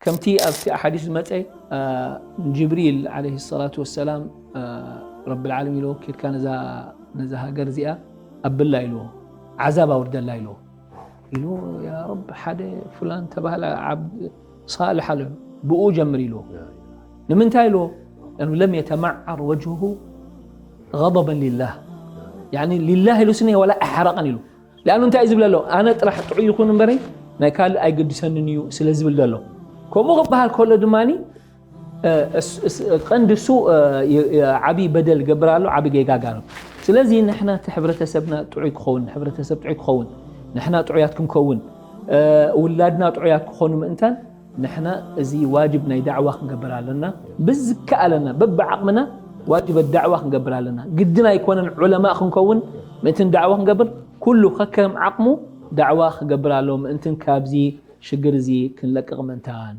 ከምቲ ኣብቲ ሓዲስ ዝመፀ ጅብሪል ዓለይሂ ሰላቱ ወሰላም ረብል ዓለሚን ኢልዎ ኪድካ ነዛ ሃገር እዚኣ ኣብላ ኢልዎ፣ ዓዛብ ኣውርደላ ኢልዎ። ኢሉ ያ ረብ ሓደ ፍላን ተባህለ ዓብድ ሳልሕ ኣሎ ብኡ ጀምር ኢልዎ። ንምንታይ ኢልዎ ለም የተመዓር ወጅሁ غضبا لله ሊላህ ኢሉ ስኒ ወላ ኣይሓረቐን ኢሉ። ሊኣኑ እንታይ እዩ ዝብል ኣሎ ኣነ ጥራሕ ጥዑይ ይኹን እምበረይ ናይ ካልእ ኣይገድሰንን እዩ ስለ ዝብል ዘሎ። ከምኡ ክበሃል ከሎ ድማ ቀንዲ እሱ ዓብዪ በደል ገብር ኣሎ፣ ዓብዪ ጌጋ ጋር። ስለዚ ንሕና እቲ ሕብረተሰብና ጥዑይ ክኸውን፣ ሕብረተሰብ ጥዑይ ክኸውን፣ ንሕና ጥዑያት ክንከውን፣ ውላድና ጥዑያት ክኾኑ ምእንታን ንሕና እዚ ዋጅብ ናይ ዳዕዋ ክንገብር ኣለና። ብዝከኣለና በብዓቕምና ዋጅበ ዳዕዋ ክንገብር ኣለና። ግድን ኣይኮነን ዑለማእ ክንከውን ምእንትን ዳዕዋ ክንገብር፣ ኩሉ ከከም ዓቕሙ ዳዕዋ ክገብር ኣለዎ ምእንትን ካብዚ ሽግር እዚ ክንለቅቕ ምእንታን።